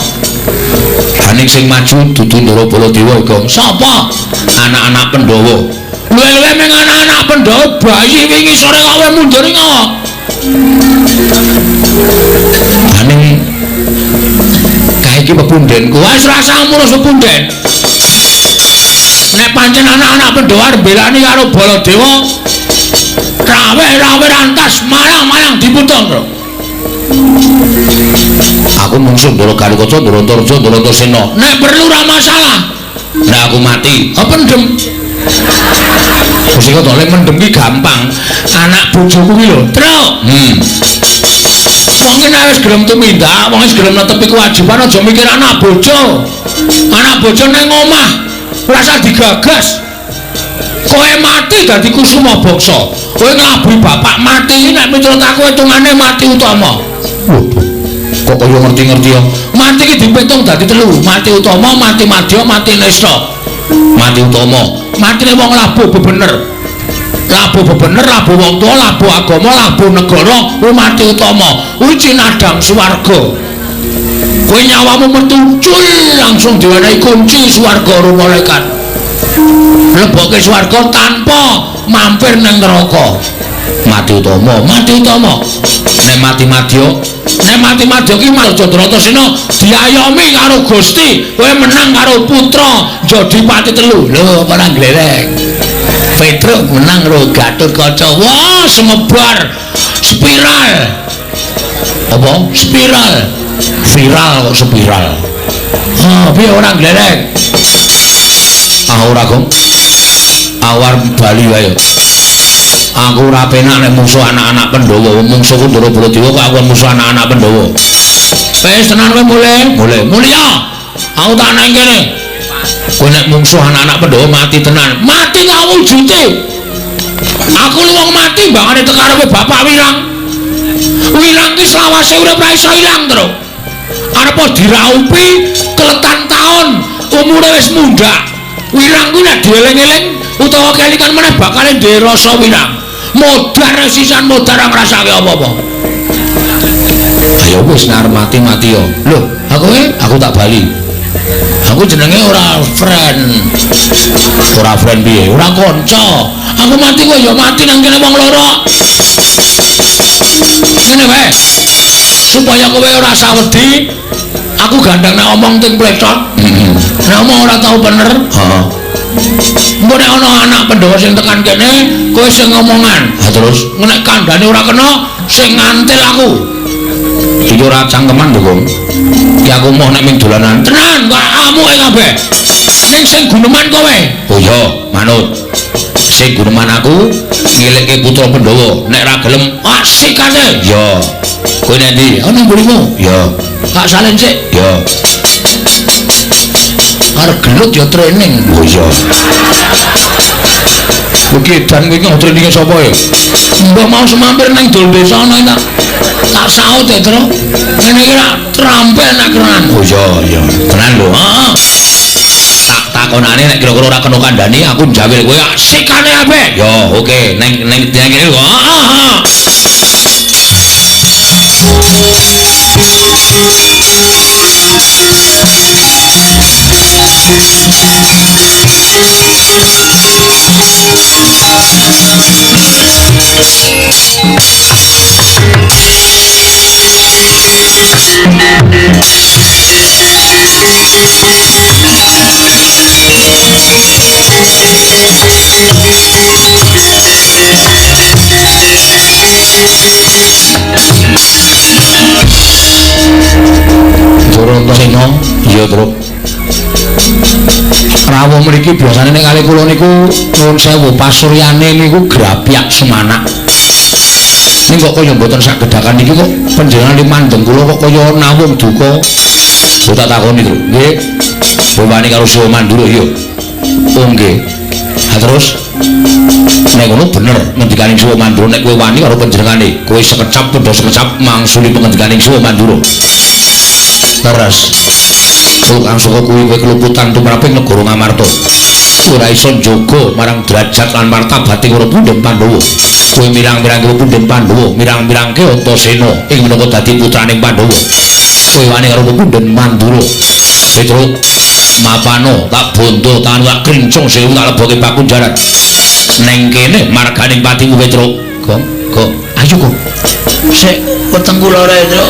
Aning sing maju dudu Ndara Baladewa iku. Sapa? Anak-anak Pandhawa. Luwe-luwe ming anak-anak Pandhawa bayi wingi sore kok kowe mundur ngopo? Aning kae iki pepundhenku. Wis rasa ngurus pepunden. Nek pancen anak-anak Pandhawa arep belani karo Baladewa, rawe-rawe rantas malang-malang diputung, Bro. Aku mungsuh Ndara Garukaca, Ndara Antarja, Ndara Antasena. Nek perlu ora masalah. Nek aku mati, apa pendem? Gusti kok lek mendem ki gampang. Anak bojoku ki lho, Truk. Wong nek wis gelem tumindak, wong wis gelem netepi kewajiban aja mikir anak bojo. Anak bojo nang omah ora usah digagas. Kowe mati dadi kusuma bangsa. Kowe nglabuhi bapak mati nek miturut aku hitungane mati utama. Waduh. Kok kaya ngerti-ngerti ya. Mati iki dipitung dadi telu, mati utama, mati madya, mati nista. Mati utama, matine wong labuh bebener. Labuh bebener, labuh wong tuwa, labuh agama, labuh negara, kuwi mati utama. Kuwi cinadhang swarga. Kowe nyawamu metu cul langsung diwenehi kunci swarga karo malaikat. Mleboke swarga tanpa mampir nang neraka. Mati utama, mati utama. Nek mati madya, nek mati madya ki Mahajadratasena diayomi karo Gusti, kowe menang karo putra Jodipati telu. Lho, ora glerek. Petruk menang karo Gatotkaca. Wah, semebar spiral. Apa? Spiral. Viral kok spiral. Ah, piye ora glerek? Ah, ora, Gong. Awar bali wae. Aku ora penak nek mungsuh anak-anak Pandhawa. Mungsuhku Ndara Baladewa kok aku musuh anak-anak Pandhawa. Wis tenan kowe mulih. Mulih. Mulih. Aku tak nang kene. Kowe nek mungsuh anak-anak Pandhawa mati tenan. Mati tak wujute. Aku lu wong mati mbangane teko karepe Bapak Wirang. Wirang ki selawase urip ora iso ilang, Truk. Arep diraupi keletan taun, umure wis mundhak. Wirang kuwi nek dieling-eling utawa kelingan meneh bakale duwe rasa wirang. Modar sisan modar ora ngrasake apa-apa. Ayo wis nek arep mati-mati yo. Lho, aku tak bali. Aku jenenge ora friend. Ora friend piye? Ora kanca. Aku mati kok ya mati nang kene wong loro. Ngene wae. Supaya kowe ora usah wedi, aku gandeng nek omong ting plecot. Nek omong ora tau bener. Heeh. Engko nek ana anak Pandhawa sing tekan kene, kowe sing ngomongan. Ha terus nek kandhane ora kena, sing ngantil aku. Iki ora cangkeman lho, Gong. Iki aku moh nek ming dolanan. Tenan, kok amuke kabeh. Ning sing guneman kowe. Oh iya, manut. Sing guneman aku ngilikke putra Pandhawa. Nek ra gelem, asikane. Iya. Kowe nek ndi? Ana mburimu. Iya. Tak salin sik. Iya. Arep gelut ya training. Oh iya. Iki edan kowe iki traininge sapa ya? Mbah mau semampir nang dol desa ana tak tak saut ya, Truk. Ngene iki rak trampil nek keran. Oh iya, iya. Tenan lho. Heeh. Tak takonane nek kira-kira ora kena kandhani aku njawil kowe asikane kabeh. Ya, oke. Neng neng kene lho. Heeh, heeh. Antasena, iya, Truk. Rawuh mriki biasane nek kali kula niku nuwun sewu pasuryane niku grapyak semanak. Ning kok kaya mboten sak gedhakan iki kok panjenengane mandeng kula kok kaya nawung duka. Kok tak takoni, Tru. Nggih. Kowe wani karo Siwa Mandura iya. Oh nggih. Ha terus nek ngono bener ngendikaning Siwa Mandura nek kowe wani karo panjenengane, kowe sekecap padha sekecap mangsuli pengendikaning Siwa Mandura. Leres. Kang saka kuwi kowe keluputan tumraping negara Ngamarta. Ora iso njaga marang derajat lan martabate para punden Pandhawa. Kowe mirang-mirangke punden Pandhawa, mirang-mirangke Antasena ing minangka dadi putraning Pandhawa. Kowe wani karo punden Mandura. Petruk mapano tak bondo tangan tak krincung sewu tak leboke pakunjaran. Neng kene marganing patimu Petruk. Gong, gong. Ayo kok. Sik wetengku lara, Truk.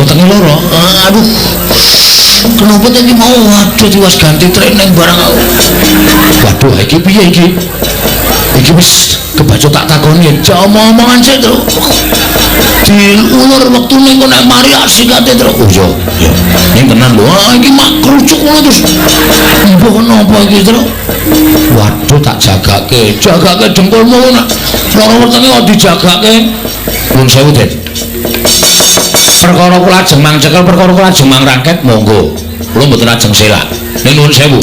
Wetenge lara? Aduh. Kenapa tadi mau waduh tiwas ganti trek neng barang aku. Waduh, iki piye iki? Iki wis kebaca tak takoni. Aja omong-omongan sik, Truk. Diulur wektune engko nek mari asikate, Truk. Oh iya, iya. Ning tenan lho. Ah, iki mak kerucuk ngono terus. Mbok kenapa iki, Truk? Waduh, tak jagake. Jagake dengkulmu nek lara wetenge kok dijagake. Nuwun sewu, Den. Perkara kula ajeng mang cekel, perkara kula ajeng mang rangket, monggo. Kula mboten ajeng selak. Ning nuwun sewu.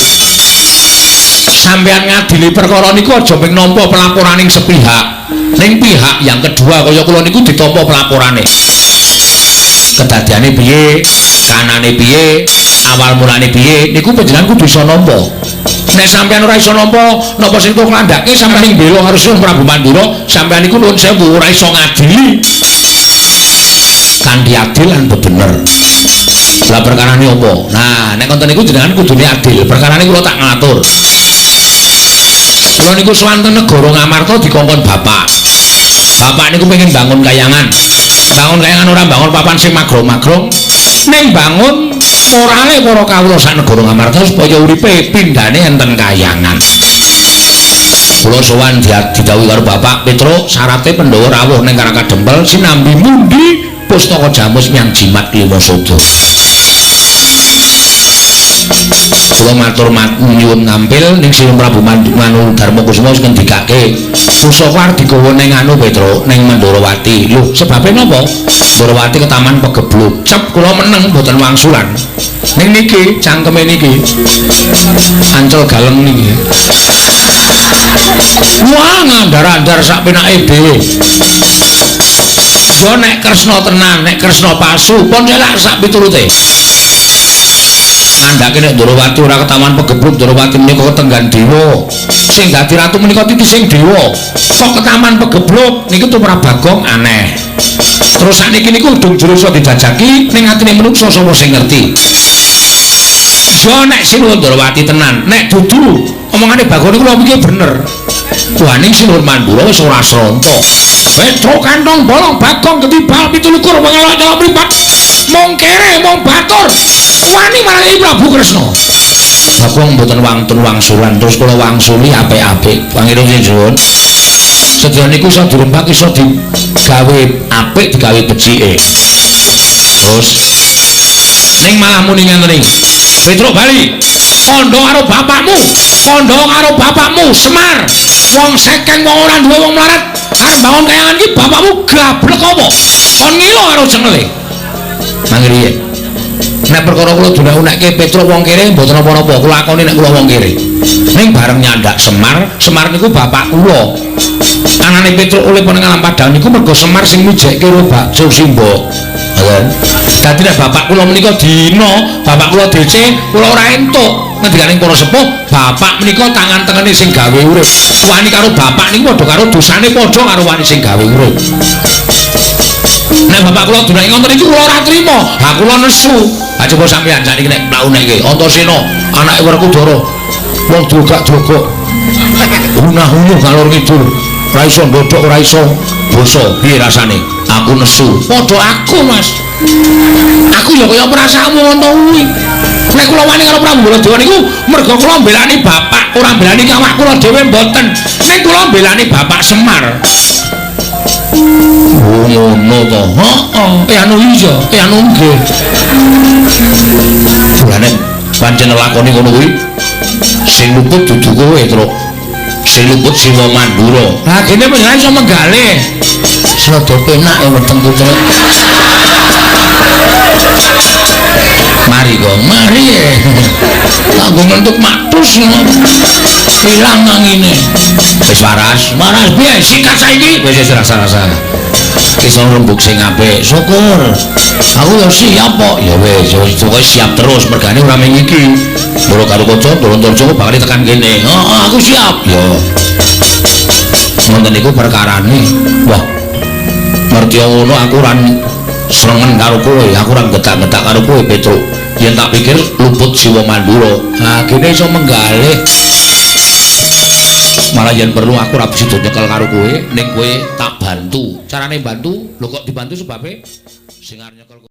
Sampeyan ngadili perkara niku aja ping nampa pelaporaning sepihak. Ning pihak yang kedua kaya kula niku ditampa pelaporane. Kedadiane piye, kanane piye, awal mulane piye, niku panjenengan kudu iso nampa. Nek sampeyan ora iso nampa, napa sing tok nglandhake sampeyan ing bela karo Sinuwun Prabu Mandura, sampeyan niku nuwun sewu ora iso ngadili. Kanthi adil lan bebener. Lah perkarane apa? Nah, nek konten niku jenengan kudune adil. Perkarane kula tak ngatur. Kula niku swanten negara Ngamarta dikongkon bapak. Bapak niku pengen bangun kayangan. Bangun kayangan ora bangun papan sing magrong-magrong. Ning bangun morale para kawula sak negara Ngamarta supaya uripe pindhane enten kayangan. Kula sowan didhawuhi karo bapak Petruk, syarate Pandhawa rawuh ning Karang Kadempel sinambi mundi pustaka jamus nyang jimat Klimasada. Kula matur nyuwun ngampil ning Sinuwun Prabu Manu Darma Kusuma wis ngendikake pusaka arep digawa ning anu Petruk ning Mandrawati. Lho, sebabe napa? Mandrawati ketaman pegebluk. Cep kula meneng mboten wangsulan. Ning niki cangkeme niki. Ancel galeng niki. Wah, ngandar-andar sak penake dhewe. Yo nek Kresna tenan, nek Kresna palsu, pun elak sak piturute. Ngandhake nek Ndrawati ora ketaman pegebluk, Ndrawati menika ketenggan dewa. Sing dadi ratu menika titising dewa. Kok ketaman pegebluk niku tumrap Bagong aneh. Terus sakniki niku udung jero iso dijajaki ning atine manungsa sapa sing ngerti. Yo nek Sinuwun Ndrawati tenan, nek dudu omongane Bagong niku lho mikir bener. Wah, ning Sinuwun Mandura wis ora sronto. Petruk kantong bolong Bagong ketibal 27 wengelok nyala mripat. Mung kere mung batur. Wani marang Prabu Kresna. Bagong mboten wantun wangsulan, terus kula wangsuli apik-apik. Pangeran nyuwun. Sedaya niku iso dirembak, iso digawe apik, digawe becike. Terus ning malah muni ngene iki. Petruk bali. Kandha karo bapakmu, kandha karo bapakmu Semar. Wong sekeng wong ora duwe wong melarat. Arep bangun kayangan iki bapakmu gablek apa? Kon ngilo karo cengele. Mangriye. Nek perkara kula dunek-unekke Petruk wong kere mboten napa-napa, kula akoni nek kula wong kere. Ning bareng nyandak Semar, Semar niku bapak kula. Anane Petruk urip ning alam padang niku mergo Semar sing mijekke karo bakso Simbo. Ngoten. Dadi nek bapak kula menika dina, bapak kula DC, kula ora entuk. Ngendikaning para sepuh, bapak menika tangan tengene sing gawe urip. Wani karo bapak niku padha karo dosane padha karo wani sing gawe urip. Nek bapak kula dunake ngoten niku kula ora trima. Ha kula nesu. Ha coba sampeyan sakniki nek mlakunekke Antasena anake Werkudara. Wong drogak-drogok. Hunah-hunuh ngalor ngidul. Ora iso ndodhok, ora iso basa. Piye rasane? Aku nesu. Padha aku, Mas. Aku ya kaya perasaanmu ngono kuwi. Nek kula wani karo Prabu Baladewa niku mergo kula mbelani bapak, ora mbelani awak kula dhewe mboten. Nek kula mbelani bapak Semar. Oh ngono to. Heeh, anu iya, anu nggih. Mulane pancen lakoni ngono kuwi sing luput dudu kowe, Truk. Sing luput Siwa Mandura. Lah kene panjenengan iso menggalih. Rada penak ya wetengku trek. Mari kok, mari. Tak nggo ngentuk matus ngono. Ilang angine. Wis waras. Waras piye sikat saiki? Wis wis rasa-rasa. Iso rembug sing apik. Syukur. Aku ya siap kok. Ya wis, ya wis pokoke siap terus mergane ora mung iki. Ndoro karo kaca, ndoro Antarja bakal tekan kene. Heeh, aku siap. Ya. Ngoten niku perkarane. Wah. Ngerti ngono aku ora srengen karo kowe, aku ora getak-getak karo kowe, Petruk. Yen tak pikir luput Siwa Mandura. Ha, kene iso menggalih. Malah yen perlu aku ora bisa nyekel karo kowe, ning kowe tak bantu. Carane bantu, lho kok dibantu sebabe sing arep nyekel